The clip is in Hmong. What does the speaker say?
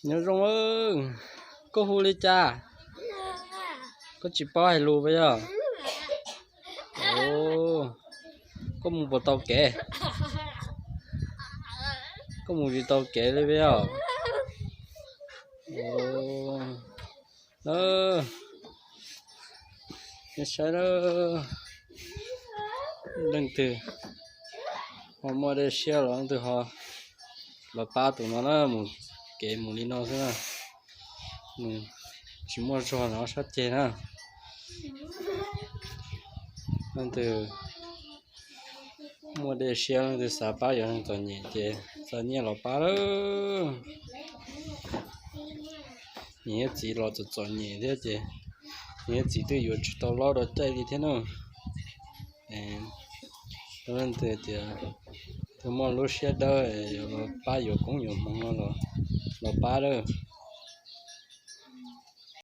Nyob zoo, koj hu li cas? Koj tsis paub hais lus puas yog? Koj mus puas tau kev? Koj mus tsis tau kev li puas yog? Nej saib, leej twg ho muaj dej siab los leej twg ho los pab tus no na, mus kev mus li no xwb na. Nws tsis muaj zog no sab ceg na. Leej twg muaj dej siab, leej twg xav pab yuav neeg txom nyem ces txom nyem los pab lawm. Niam thiab txiv los txom txom nyem thiab ces niam thiab txiv twb yuav tsis tau hlob rau caij li thiab na. Leej twg tias twg muaj lub siab dawb yuav los pab yuav koob yuav hmoov no los pab lawm.